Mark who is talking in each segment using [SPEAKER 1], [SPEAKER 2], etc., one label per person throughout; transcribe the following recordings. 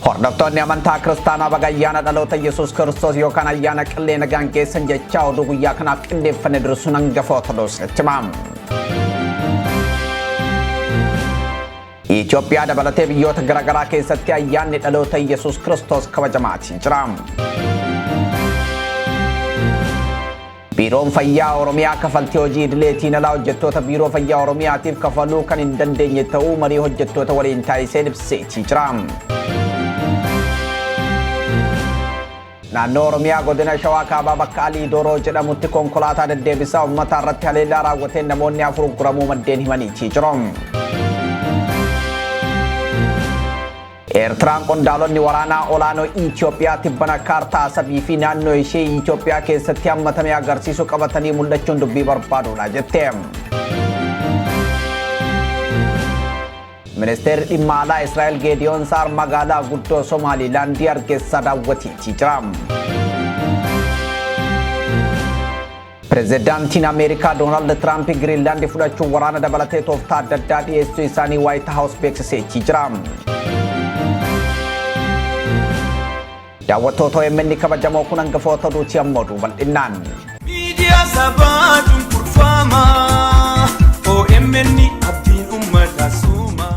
[SPEAKER 1] Hordoftoonni amantaa kiristaanaa baga ayyaana dhaloota Yesuus Kiristoos yookaan ayyaana qillee nagaan geessan jechaa oduu guyyaa kanaaf qindeeffanne dursuun hangafa Ortodoksiitti hima. Itoophiyaa dabalatee biyyoota garaagaraa keessatti ayyaanni dhaloota Yesuus Kiristoos kabajamaatii jira. Biiroon Fayyaa Oromiyaa kafaltii hojii idileetiin alaa hojjettoota Biiroo Fayyaa Oromiyaatiif kafaluu kan hin dandeenye ta'uu marii hojjettoota waliin taasiseen ibseetii jira. Naannoo Oromiyaa godina Shawaa Kaabaa bakka Alii Dooroo jedhamutti konkolaataa deddeebisaa uummataa irratti haleellaa raawwateen namoonni 4 ugguramuu maddeen himaniitii jiru. Eertiraan qondaalonni waraanaa olaanoo Itoophiyaa tibbana kaartaa Asabii fi naannoo ishee Itoophiyaa keessatti hammatame agarsiisu qabatanii mul'achuun dubbii barbaaduudha jette. Ministeerri dhimma alaa Israa'el Geediyoon Saar magaalaa guddoo Somaalilaandii Hargeysaa daawwateetii jira. Pirezidaantiin Ameerikaa Doonaald Tiraamp Giriinlaandi fudhachuun waraana dabalatee tooftaa adda addaa dhiyeessuu isaanii Waayit Haawus beeksiseetii jira. Daawwattoota OMN kabajamoo kun hangafoota oduuti amma oduu bal'innaan.
[SPEAKER 2] Miidiyaa sabaa cunqurfamaa OMN abdiin uummataa suuma.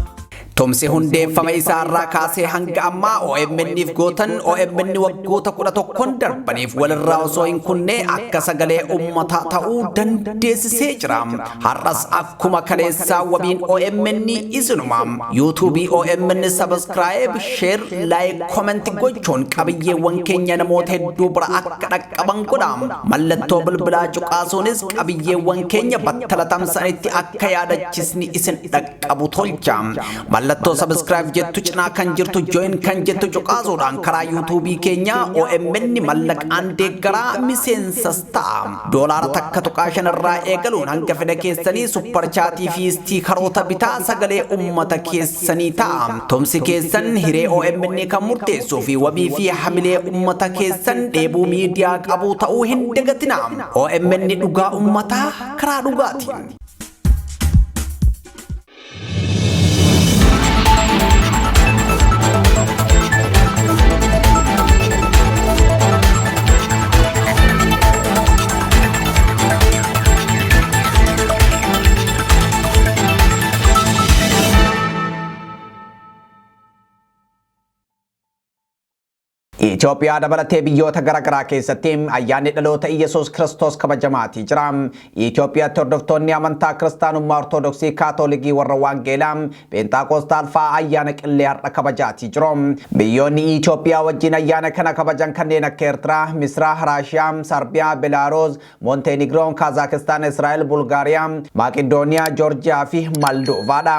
[SPEAKER 1] Tumsi hundeeffama isaa irraa kaasee hanga ammaa OMN'f gootan OMN waggoota 11n darbaniif walirraa osoo hin kunne akka sagalee uummataa ta'uu dandeessisee jira. Har'as akkuma kaleessaa wabiin OMN isinuma. YouTube OMN subscribe, share, like, comment gochuun qabiyyeewwan keenya namoota hedduu bira akka dhaqqaban godha. Mallattoo bilbilaa cuqaasuunis qabiyyeewwan keenya battala tamsa'anitti akka yaadachisni isin dhaqqabu tolcha. Mallattoo subscribe jettu cinaa kan jirtu join kan jettu cuqaasuudhaan karaa YouTube keenya OMN mallaqaan deeggaraa miseensas ta'a. Doolaara 1.5 irraa eegaluun hanga fedha keessanii super chatii fi stickeroota bitaa sagalee uummata keessanii ta'a. Tumsi keessan hiree OMN kan murteessuu fi wabii fi hamilee uummata keessan dheebuu miidiyaa qabu ta'uu hin dagatina. OMN dhugaa uummataa karaa dhugaatiin. Itoophiyaa dabalatee biyyoota garaagaraa keessatti ayyaanni dhaloota Iyyasuus Kiristoos kabajamaatii jira. Itoophiyaatti hordoftoonni amantaa kiristaanummaa Ortodoksii, Kaatoolikii, warra Waangeelaa, Pheenxaaqoostaal fa'aa ayyaana qillee har'a kabajaatii jiru. Biyyoonni Itoophiyaa wajjin ayyaana kana kabajan kanneen akka Eertiraa, Misraa, Raashiyaa, Sarbiyaa, Belaaroos, Monteenigiroo, Kazaakistaan, Israa'el, Bulgaariyaa, Maqidooniyaa, Joorjiyaa fi Moldoovaadha.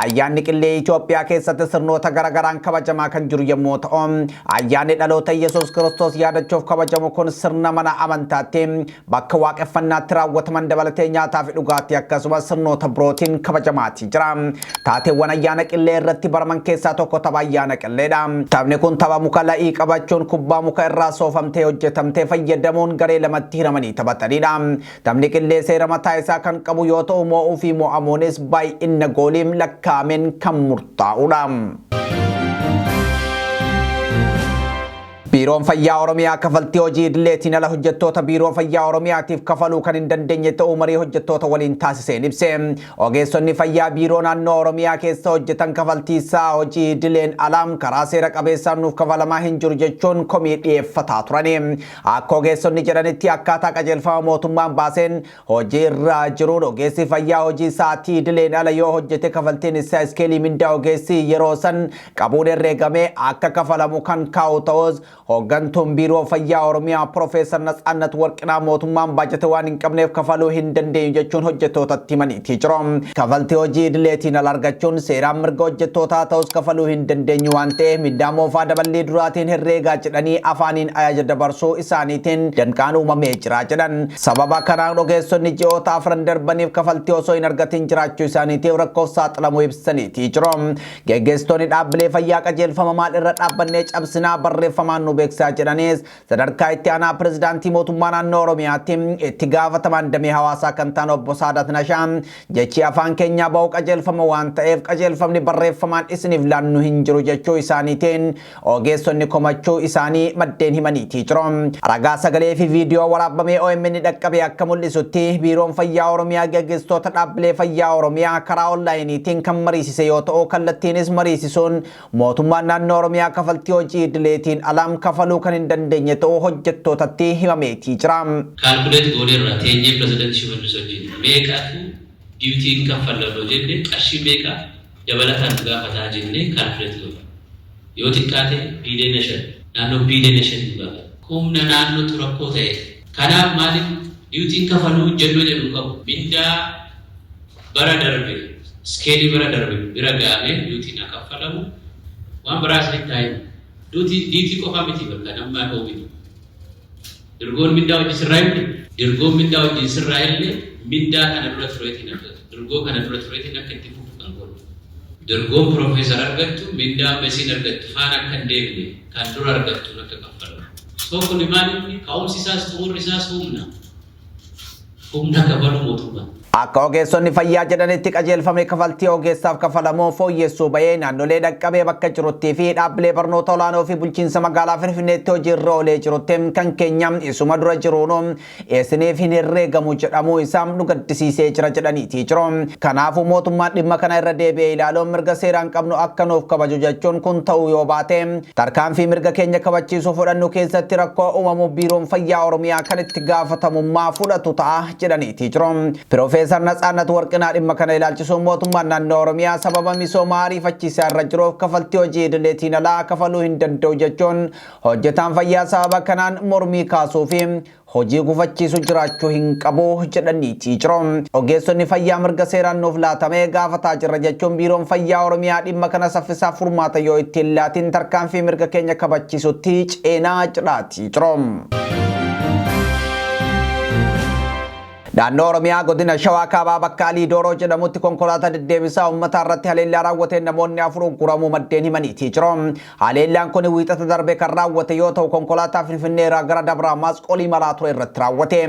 [SPEAKER 1] Ayyaanni qillee Itoophiyaa keessatti sirnoota garaagaraan kabajamaa kan jiru yommuu ta'u, ayyaanni dhaloota Yesuus Kiristoos yaadachuuf kabajamu kun sirna mana amantaatti bakka waaqeffannaatti raawwataman dabalatee nyaataa fi dhugaatii akkasumas sirnoota birootiin kabajamaatii jira. Taateewwan ayyaana qillee irratti baraman keessaa tokko tapha ayyaana qilleedha. Taphni kun tapha muka la'ii qabachuun kubbaa muka irraa soofamtee hojjetamtee fayyadamuun garee lamatti hiramanii taphatanidha. Taphni qillee seera mataa isaa kan qabu yoo ta'u moo'uu fi moo'amuunis baay'ina gooliin lakkaa'ameen kan murtaa'udha. Biiroon Fayyaa Oromiyaa kafaltii hojii idileetiin ala hojjettoota Biiroo Fayyaa Oromiyaatiif kafaluu kan hin dandeenye ta'uu marii hojjettoota waliin taasiseen ibse. Ogeessonni fayyaa Biiroo Naannoo Oromiyaa keessa hojjetan kafaltii isaa hojii idileen alaa karaa seera qabeessaan nuuf kafalamaa hin jiru jechuun komii dhiyeeffataa turani. Akka ogeessonni jedhanitti akkaataa qajeelfama mootummaan baaseen hojii irra jiruun ogeessi fayyaa hojii sa'aatii idileen ala yoo hojjete kafaltiin isaa iskeelii mindaa ogeessi yeroo san qabuun herreegamee akka kafalamu kan kaa'u ta'us hooggantuun Biiroo Fayyaa Oromiyaa Profeesar Natsaannat Warqinaa mootummaan baajata waan hin qabneef kafaluu hin dandeenyu jechuun hojjettootatti himaniitii jiru. Kafaltii hojii idileetiin ala argachuun seeraan mirga hojjettootaa ta'us kafaluu hin dandeenyu waan ta'eef mindaa moofaa daballii duraatiin herreegaa jedhanii afaaniin ajaja dabarsuu isaaniitiin danqaan uumamee jira jedhan. Sababa kanaan ogeessonni ji'oota afran darbaniif kafaltii osoo hin argatin jiraachuu isaaniitiif rakkoof saaxilamuu ibsaniitii jiru. Geggeessitoonni dhaabbilee fayyaa qajeelfama maal irra dhaabbannee cabsinaa barreeffamaan nu beeksisaa jedhanis, sadarkaa itti aanaa pirezidaantii mootummaa naannoo Oromiyaatti itti gaafatamaan damee hawaasaa kan ta'an obbo Saadat Nashaa, jechi afaan keenyaa bahu qajeelfama waan ta'eef qajeelfamni barreeffamaan isiniif laannu hin jiru jechuu isaaniitiin ogeessonni komachuu isaanii maddeen himaniitii jiru. Ragaa sagalee fi viidiyoo waraabamee OMN dhaqqabe akka mul'isutti, Biiroon Fayyaa Oromiyaa gaggeessitoota dhaabbilee fayyaa Oromiyaa karaa onlaayiniitiin kan mariisise yoo ta'u, kallattiinis mariisisuun mootummaan naannoo Oromiyaa kafaltii hojii idileetiin alaam kafaluu kan hin dandeenye ta'uu hojjettootatti himameetii jira.
[SPEAKER 3] Calculate gooneerra teenyee pirezidaantii Shimallis wajjin, meeqatu duty-n kaffalladoo jenne, qarshii meeqa dabalataan nu gaafataa jennee calculate goone. Yoo xiqqaate 5 biiliyoona, naannoo 5 biiliyoona nu gaafata. Humna naannootu rakkoo ta'e. Kanaaf maaliif duty-n kafaluu jennoo jedhu qabu. Mindaa bara darbe, scale bara darbe bira ga'amee duty-n haa kaffalamu. Waan biraa isinitti haa himu. Duty qofaa miti bakka namni dhoowwinu. Dirgoon mindaa hojii sirraa himne, dirgoon mindaa hojii sirraa illee mindaa kana dura tureetiin akka dirgoo kana dura tureetiin akka itti fufu kan godhu. Dirgoon piroofeesar argattu mindaa amma isiin argattu faana akka hin deemne, kan dura argattu akka kaffalamu. So kun maal inni ka'umsi isaas xumurri isaas humna. Humna kabaluu mootummaa.
[SPEAKER 1] Akka ogeessonni fayyaa jedhanitti, qajeelfame kafaltii ogeessaaf kafalamuu fooyyessuu bahee naannolee dhaqqabee bakka jiruttii fi dhaabbilee barnoota olaanoo fi bulchiinsa magaalaa Finfinneetti hojii irra oolee jirutti, kan keenya isuma dura jiruun isiniif hin herreegamu jedhamuu isaa nu gaddisiisee jira jedhaniitii jiru. Kanaafuu mootummaan dhimma kana irra deebi'ee ilaaluun mirga seeraan qabnu akka nuuf kabaju jechuun, kun ta'uu yoo baate tarkaanfii mirga keenya kabachiisuu fudhannu keessatti rakkoo uumamuuf Biiroon Fayyaa Oromiyaa kan itti gaafatamummaa fudhatu ta'a jedhaniitii jiru. Piroofeesar Natsaannat Warqinaa dhimma kana ilaalchisuun, mootummaan naannoo Oromiyaa sababa misooma ariifachiisaa irra jiruuf kafaltii hojii idileetiin alaa kafaluu hin danda'u jechuun, hojjetaan fayyaa sababa kanaan mormii kaasuu fi hojii gufachiisu jiraachuu hin qabu jedhaniitii jiru. Ogeessonni fayyaa mirga seeraan nuuf laatamee gaafataa jirra jechuun, Biiroon Fayyaa Oromiyaa dhimma kana saffisaa furmaata yoo ittiin laatiin tarkaanfii mirga keenya kabachiisutti ceenaa jedhaatii jiru. Naannoo Oromiyaa godina Shawaa Kaabaa bakka Alii Dooroo jedhamutti konkolaataa deddeebisaa uummataa irratti haleellaa raawwateen namoonni 4 ugguramuu maddeen himaniitii jiru. Haleellaan kun wiixata darbe kan raawwate yoo ta'u, konkolaataa Finfinnee irraa gara Dabra Masqol imalaa ture irratti raawwate.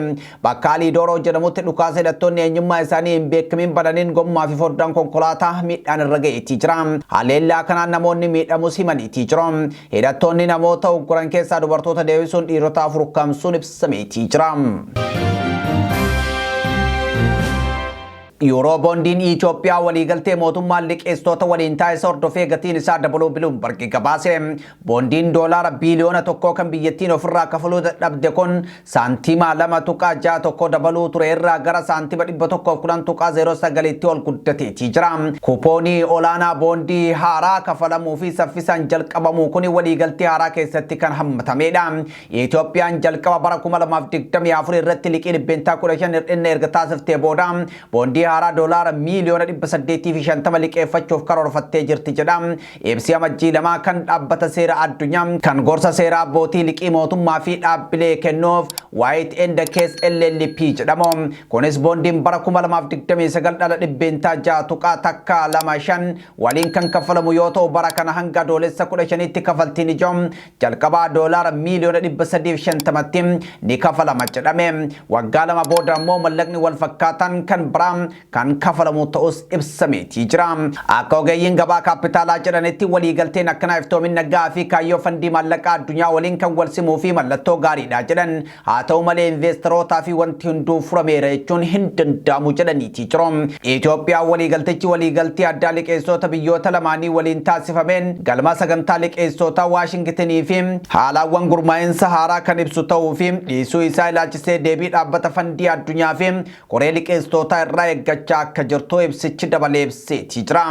[SPEAKER 1] Bakka Alii Dooroo jedhamutti dhukaasa hidhattoonni eenyummaa isaanii hin beekamin bananiin gommaa fi foddaan konkolaataa miidhaan irra ga'eetii jira. Haleellaa kanaan namoonni miidhamus himaniitii jiru. Hidhattoonni namoota ugguran keessaa dubartoota deebisuun dhiirota 4 ukkaamsuun ibsameetii jira. Yuuroo boondiin Itoophiyaa waliigaltee mootummaan liqeessitoota waliin taasisa hordofee gatiin isaa dabaluu Bloomberg gabaase. Boondiin doolaara biiliyoona 1 kan biyyattiin ofirraa kafaluu dadhabde kun saantima 2.61 dabaluu ture irraa gara saantima 110.09tti ol guddateetii jira. Kupoonii olaanaa boondii haaraa kafalamuu fi saffisaan jalqabamuu kun waliigaltee haaraa keessatti kan hammatamedha. Itoophiyaan jalqaba bara 2024 irratti liqii 15% hir'inna erga taasiftee booda boondii haaraa doolaara miiliyoona 850 liqeeffachuuf karoorfattee jirti jedha. Ibsi Amajjii 2 kan dhaabbata seera addunyaa kan gorsa seeraa abbootii liqii mootummaa fi dhaabbilee kennuuf White and Case LLP jedhamu. Kunis boondiin bara 2029 dhala 6.125% waliin kan kaffalamu yoo ta'u, bara kana hanga Adoolessa 15tti kafaltiin ijoo jalqabaa doolaara miiliyoona 350tti ni kafalama jedhame. Waggaa 2 booda immoo mallaqni wal fakkaataan kan biraa kan kafalamu ta'us ibsameetii jira. Akka ogeeyyiin gabaa kaapitaalaa jedhanitti, waliigalteen akkanaa iftoomina gahaa fi kaayyoo Fandii Maallaqaa Addunyaa waliin kan wal simuu fi mallattoo gaariidha jedhan. Haa ta'u malee investorotaa fi wanti hunduu furameera jechuun hin danda'amu jedhaniitii jiru. Itoophiyaan waliigaltichi waliigaltee addaa liqeessitoota biyyoota lamaanii waliin taasifameen galma sagantaa liqeessitoota Waashingitenii fi haalawwan gurmaa'insa haaraa kan ibsu ta'uu fi dhiisuu isaa ilaalchisee deebii dhaabbata Fandii Addunyaa fi koree liqeessitootaa irraa eeggachaa akka jirtu ibsichi dabalee ibseetii jira.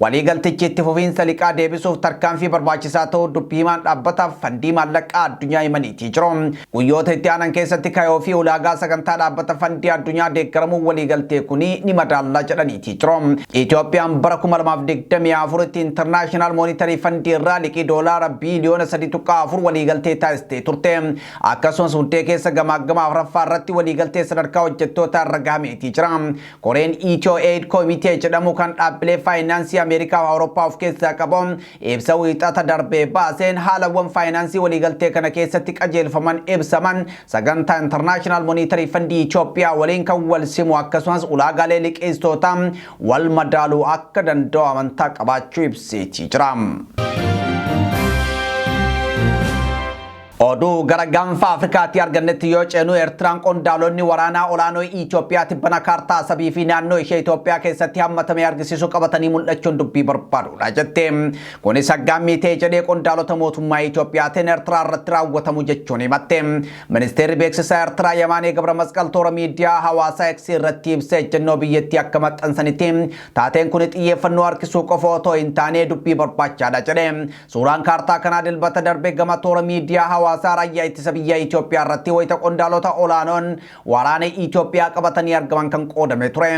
[SPEAKER 1] Waliigaltichi itti fufiinsa liqaa deebisuuf tarkaanfii barbaachisaa ta'uu dubbii himaan dhaabbata Fandii Maallaqaa Addunyaa himaniitii jiru. Guyyoota itti aanan keessatti kayoo fi ulaagaa sagantaa dhaabbata Fandii Addunyaa deeggaramuu waliigaltee kuni ni madaalla jedhaniitii jiru. Itoophiyaan bara 2024tti International Monetary Fund irraa liqii doolaara biiliyoona 3.4 waliigaltee taasistee turte. Akkasumas Muddee keessa gamaagama afuraffaa irratti waliigaltee sadarkaa hojjettoota irra gahameetii jira. Koreen Koreen Ethio Aid Committee jedhamu kan dhaabbilee faayinaansii Ameerikaa fi Awurooppaa of keessaa qabu ibsa Wiixata darbee baaseen, haalawwan faayinaansii waliigaltee kana keessatti qajeelfaman ibsaman sagantaa International Monetary Fund Itoophiyaa waliin kan wal simu, akkasumas ulaagaalee liqeessitootaa wal madaaluu akka danda'u amantaa qabaachuu ibseetii jira. Oduu gara Gaanfa Afrikaatti argannetti yoo ceenu, Eertiraan qondaalonni waraanaa olaanoo Itoophiyaa tibbana kaartaa Asabii fi naannoo ishee Itoophiyaa keessatti hammatamee argisiisu qabatanii mul'achuun dubbii barbaadudha jette. Kunis aggaammii ta'e jedhee qondaalota mootummaa Itoophiyaatiin Eertiraa irratti raawwatamu jechuun himatte. Ministeerri beeksisaa Eertiraa Yamaanee Gabra Masqal toora miidiyaa hawaasaa X irratti ibsa ejjennoo biyyattii akka maxxansanitti, taateen kun xiyyeeffannoo harkisuu qofa otoo hin taane dubbii barbaachaadha jedhe. Suuraan kaartaa kanaa Dilbata darbe gama toora miidiyaa hawaasaa raayyaa ittisa biyya Itoophiyaa irratti wayita qondaalota olaanoon waraana Itoophiyaa qabatanii argaman kan qoodame ture.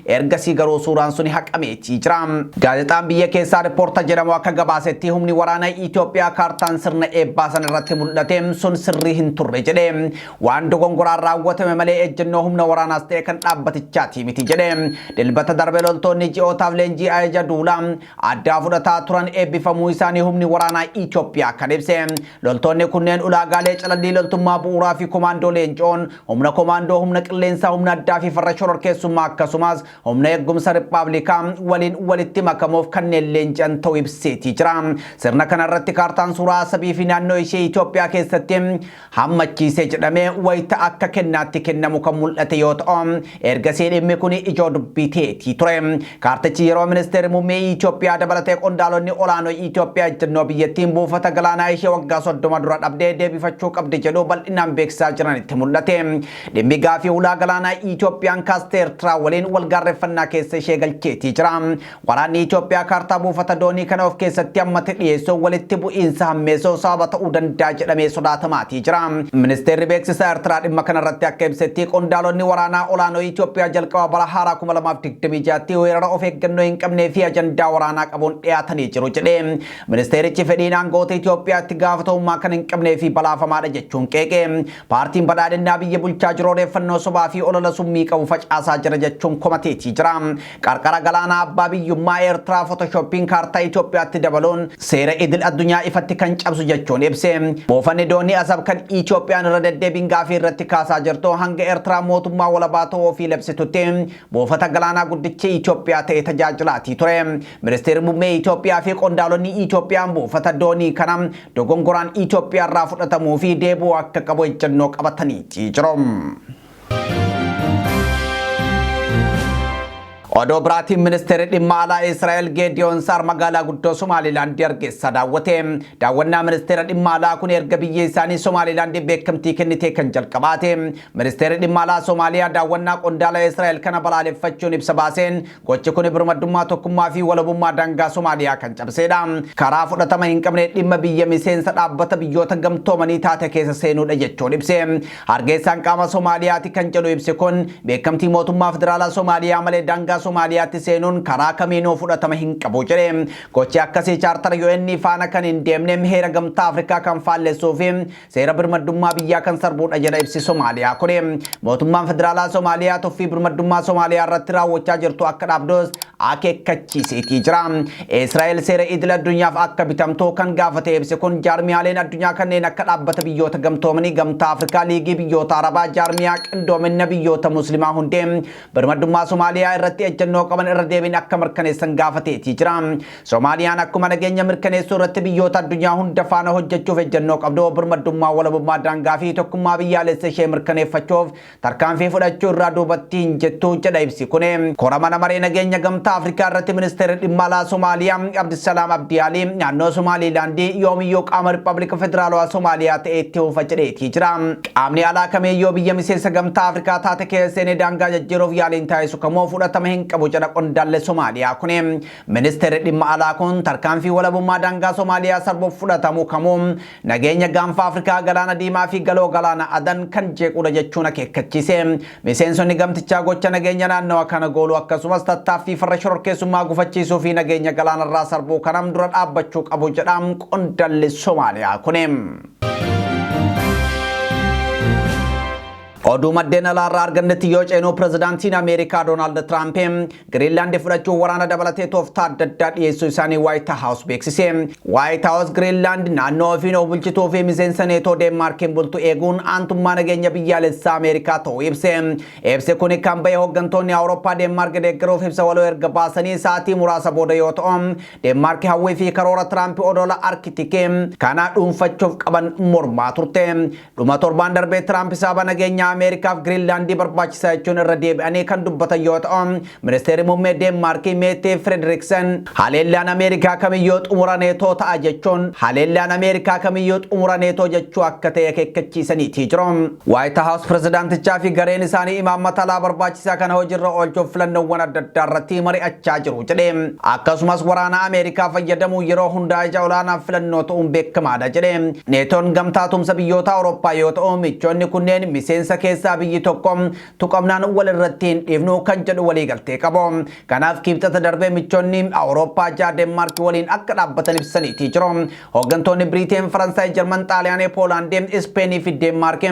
[SPEAKER 1] Ergasii garuu suuraan suni haqameetii jira. Gaazexaan biyya keessaa Riippoorta jedhamu akka gabaasetti, humni waraana Itoophiyaa kaartaan sirna eebbaa sana irratti mul'ate sun sirrii hin turre jedhe. Waan dogongoraan raawwatame malee ejjennoo humna waraanaas ta'e kan dhaabbatichaati miti jedhe. Dilbata darbe loltoonni ji'ootaaf leenjii ajaja duulaa addaa fudhataa turan eebbifamuu isaanii humni waraanaa Itoophiyaa kan ibse. Loltoonni kunneen ulaagaalee calallii loltummaa bu'uuraa fi komaandoo leencoon humna komaandoo, humna qilleensaa, humna addaa fi farra shororkeessummaa, akkasumas humna eegumsa riippaabilikaa waliin walitti makamuuf kanneen leenji'an ta'uu ibseetii jira. Sirna kanarratti kaartaan suuraa Asabii fi naannoo ishee Itoophiyaa keessatti hammachiisee jedhamee wayita akka kennaatti kennamu kan mul'ate yoo ta'u, ergasii dhimmi kun ijoo dubbii ta'eetii ture. Kaartichi yeroo ministeerri muummee Itoophiyaa dabalatee qondaalonni olaanoo Itoophiyaa ejjennoo biyyattiin buufata galaanaa ishee waggaa 30 dura dhabdee deebifachuu qabdi jedhu bal'inaan beeksisaa jiranitti mul'ate. Dhimmi gaafii ulaa galaanaa Itoophiyaan kaastee Eertiraa waliin wal gaarreeffannaa keessa ishee galcheetii jira. Waraanni Itoophiyaa kaartaa buufata doonii kana of keessatti hammate dhiyeessuun walitti bu'iinsa hammeessuu sababa ta'uu danda'a jedhamee sodaatamaatii jira. Ministeerri beeksisaa Eertiraa dhimma kanarratti akka ibsetti, qondaalonni waraanaa olaanoo Itoophiyaa jalqaba bara haaraa 2026tti weerara of eeggannoo hin qabnee fi ajandaa waraanaa qabuun dhiyaatanii jiru jedhe. Ministeerichi fedhiin aangoota Itoophiyaatti gaafatamummaa kan hin qabnee fi balaafamaadha jechuun qeeqe. Paartiin Badhaadhinnaa biyya bulchaa jiru odeeffannoo sobaa fi olola summii qabu facaasaa jira jechuun komateetii jira. Qarqara galaanaa abbaa biyyummaa Eertiraa Photoshoppiin kaartaa Itoophiyaatti dabaluun seera idil addunyaa ifatti kan cabsu jechuun ibse. Buufanni doonii Asab kan Itoophiyaan irra deddeebiin gaafii irratti kaasaa jirtu hanga Eertiraa mootummaa walabaa ta'uu ofii labsitutti buufata galaanaa guddicha Itoophiyaa ta'e tajaajilaatii ture. Ministeerri muummee Itoophiyaa fi qondaalonni Itoophiyaan buufata doonii kana dogongoraan Itoophiyaa irraa fudhatamuu fi deebi'uu akka qabu ejjennoo qabataniitii jiru. Oduu biraatiin, ministeerri dhimma alaa Israa'el Geediyoon Saar magaalaa guddoo Somaalilaandii Hargeysa daawwate. Daawwannaa ministeera dhimma alaa kun erga biyya isaanii Somaalilaandii beekamtii kennitee kan jalqabaate. Ministeerri dhimma alaa Somaaliyaa daawwannaa qondaala Israa'el kana balaaleffachuun ibsa baaseen, gochi kun birmadummaa, tokkummaa fi walabummaa daangaa Somaaliyaa kan cabsedha. Karaa fudhatama hin qabne dhimma biyya miseensa Dhaabbata Biyyoota Gamtoomanii taate keessa seenuudha jechuun ibse. Hargeessaan qaama Somaaliyaati kan jedhu ibsi kun, beekamtii mootummaa federaalaa Somaaliyaa malee daangaa Somaaliyaatti seenuun karaa kamiinuu fudhatama hin qabu jedhe. Gochi akkasii chaartara UN faana kan hin deemne, heera Gamtaa Afrikaa kan faallessuu fi seera birmadummaa biyyaa kan sarbuudha jedha ibsi Somaaliyaa kuni. Mootummaan federaalaa Somaaliyaa tuffii birmadummaa Somaaliyaa irratti raawwachaa jirtu akka dhaabdus akeekkachiiseetii jira. Israa'el seera idil addunyaaf akka bitamtu kan gaafate ibsi kun, jaarmiyaaleen addunyaa kanneen akka Dhaabbata Biyyoota Gamtoomanii, Gamtaa Afrikaa, Liigii Biyyoota Arabaa, Jaarmiyaa Qindoomina Biyyoota Muslimaa hundee birmadummaa Somaaliyaa irratti ejjennoo qaban irra deebiin akka mirkaneessan gaafateetii jira. Somaaliyaan akkuma nageenya mirkaneessuu irratti biyyoota addunyaa hunda faana hojjechuuf ejjennoo qabdu, birmadummaa, walabummaa daangaa fi tokkummaa biyyaalessa ishee mirkaneeffachuuf tarkaanfii fudhachuu irraa duubatti hin jettu jedha ibsi kun. Kora Mana Maree Nageenya Gamtaa Afrikaa irratti ministeerri dhimma alaa Somaaliyaa Abdisalaam Abdiyaalii naannoo Somaaliilaandii yoomiyyuu qaama Riippaabilika Federaalawaa Somaaliyaa ta'ee itti fufa jedheetii jira. Qaamni alaa kamiyyuu biyya miseensa Gamtaa Afrikaa taate keessa seenee daangaa jijjiiruuf yaaliin taasisu kamuu fudhatama hin qabu jedha qondaalli Somaaliyaa kun. Ministeerri dhimma alaa kun tarkaanfii walabummaa daangaa Somaaliyaa sarbuuf fudhatamu kamuu nageenya Gaanfa Afrikaa, Galaana Diimaa fi Galoo Galaana Adan kan jeequdha jechuun akeekkachiise. Miseensonni gamtichaa gocha nageenya naannawa kana gooluu, akkasumas tattaaffii farra shororkeessummaa gufachiisuu fi nageenya galaanarraa sarbuu kanam dura dhaabbachuu qabu jedha qondaalli Somaaliyaa kuni. Oduu maddeen alaarraa argannetti yoo ceenu, pirezidaantiin Ameerikaa Doonaald Tiraamp Giriinlaandi fudhachuun waraana dabalatee tooftaa adda addaa dhiyeessuu isaanii Waayit Haawus beeksise. Waayit Haawus Giriinlaand naannoo ofiin of bulchituu fi miseensa Neetoo Deenmaarkiin bultu eeguun aantummaa nageenya biyyaalessaa Ameerikaa ta'uu ibse. Ibsi kun kan bahe hooggantoonni Awurooppaa Deenmaark deeggaruuf ibsa waloo erga baasanii sa'aatii muraasa booda yoo ta'u, Deenmaark hawwii fi karoora Tiraamp odola Arktikii kana dhuunfachuuf qaban mormaa turte. Dhuma torbaan darbee Tiraamp sababa nageenya Ameerikaaf Giriinlaandii barbaachisaa jechuun irra deebi'anii kan dubbatan yoo ta'u, ministeerri muummee Deenmaarkii Meetee Frederiksen haleellaan Ameerikaa kamiyyuu xumura Neetoo ta'a jechuun, haleellaan Ameerikaa kamiyyuu xumura Neetoo jechuu akka ta'e akeekkachiisaniitii jiru. Waayit Haawus pirezidaantichaa fi gareen isaanii imaammata alaa barbaachisaa kana hojiirra oolchuuf filannoowwan adda addaa irratti mari'achaa jiru jedhe. Akkasumas waraana Ameerikaa fayyadamuu yeroo hundaa ija olaanaan filannoo ta'uun beekamaadha jedhe. Neetoon gamtaa tumsa biyyoota Awurooppaa yoo ta'u, michoonni kunneen miseensa keessaa biyyi tokko tuqamnaan wal irratti hin dhiifnu kan jedhu waliigaltee qabu. Kanaaf Kibxata darbee michoonni Awurooppaa 6 Deenmaark waliin akka dhaabbatan ibsaniitii jiru. Hooggantoonni Biriiteen, Faransaay, Jarman, Xaaliyaanii, Poolaandii, Ispeenii fi Deenmaark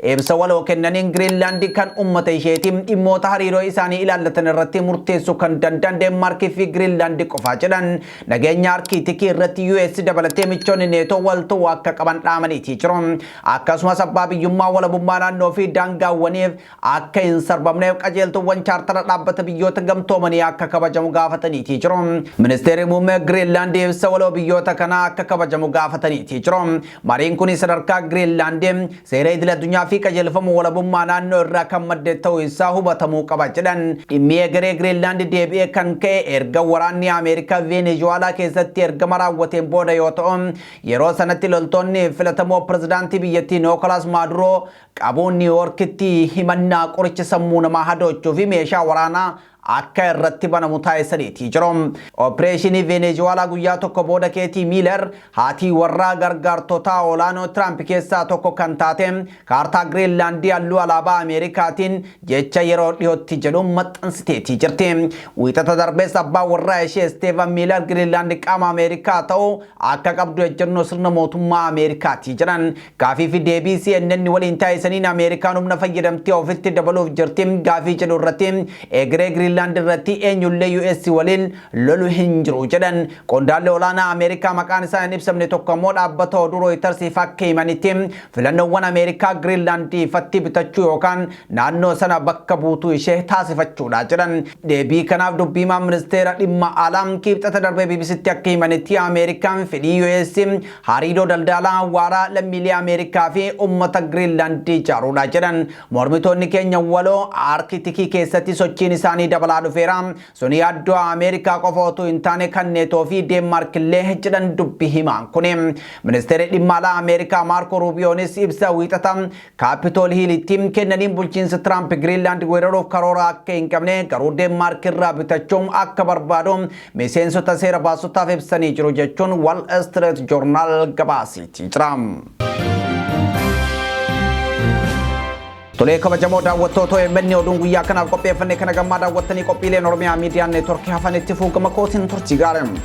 [SPEAKER 1] ibsa waloo kennaniin Giriinlaandi kan uummata isheeti, dhimmoota hariiroo isaanii ilaallatan irratti murteessuu kan danda'an Deenmaarkii fi Giriinlaandi qofaa jedhan. Nageenya Arktikii irratti US dabalatee michoonni Neetoo wal ta'uu akka qaban dhaamaniitii jiru. Akkasumas abbaa biyyummaa, walabummaa naannoo fi daangaawwaniif akka hin sarbamneef qajeeltuuwwan chaartara Dhaabbata Biyyoota Gamtoomanii akka kabajamu gaafataniitii jiru. Ministeerri muummee Giriinlaand ibsa waloo biyyoota kanaa akka kabajamu gaafataniitii jiru. Mariin kun sadarkaa Giriinlaand seera idil addunyaa fi qajeelfama walabummaa naannoo irraa kan madde ta'uu isaa hubatamuu qaba jedhan. Dhimmi egeree Giriinlaand deebi'ee kan ka'e erga waraanni Ameerikaa Venezuelaa keessatti ergama raawwateen booda yoo ta'u, yeroo sanatti loltoonni filatamoo pirezidaantii biyyattii Nicolas Maaduroo qabuun Niiwoorkitti himannaa qoricha sammuu namaa hadoochuu fi meeshaa waraanaa akka irratti banamu taasisaniitii jiru. Opereeshinii Venezuelaa guyyaa tokko booda Keetii Miiler, haatii warraa gargaartotaa olaanoo Tiraamp keessaa tokko kan taate, kaartaa Giriinlaandii halluu alaabaa Ameerikaatiin jecha "yeroo dhiyootti" jedhu maxxansiteetii jirti. Wiixata darbees abbaa warraa ishee Steven Miiler Giriinlaandi qaama Ameerikaa ta'uu akka qabdu ejjennoo sirna mootummaa Ameerikaati jedhan. Gaafii fi deebii CNN waliin taasisaniin Ameerikaan humna fayyadamtee ofitti dabaluuf jirti gaafii jedhu irratti, egeree Giriinlaand irratti eenyullee US waliin lolu hin jiru jedhan. Qondaalli olaanaa Ameerikaa maqaan isaa hin ibsamne tokko immoo dhaabbata oduu Rooyitersiif akka himanitti, filannoowwan Ameerikaa Giriinlaand ifatti bitachuu yookaan naannoo sana bakka buutuu ishee taasifachuudha jedhan. Deebii kanaaf dubbiimaan ministeera dhimma alaa Kibxata darbee BBCtti akka himanitti, Ameerikaan fedhii US hariiroo daldalaa waaraa lammiilee Ameerikaa fi uummata Giriinlaandii ijaaruudha jedhan. Mormitoonni keenya waloo Arktikii keessatti sochiin isaanii dabalaa dhufeera. Suni yaaddoo Ameerikaa qofa otoo hin taane kan Neetoo fi Deenmaark illee jedhan dubbi himaan kuni. Ministeerri dhimma alaa Ameerikaa Maarko Ruubiyoonis ibsa Wiixata Kaapitool Hiilitti kennaniin bulchiinsa Tiraamp Giriinlaand weeraruuf karoora akka hin qabne, garuu Deenmaark irraa bitachuun akka barbaadu miseensota seera baasotaaf ibsanii jiru jechuun Wall Street Journal gabaasiitii jira. Tolee, kabajamoo daawwattoota OMN, oduun guyyaa kanaaf qopheeffanne kana gammaa daawwattanii qophiileen Oromiyaa Miidiyaa Neetworkii hafanitti fuugama kootiin turtii gaariin.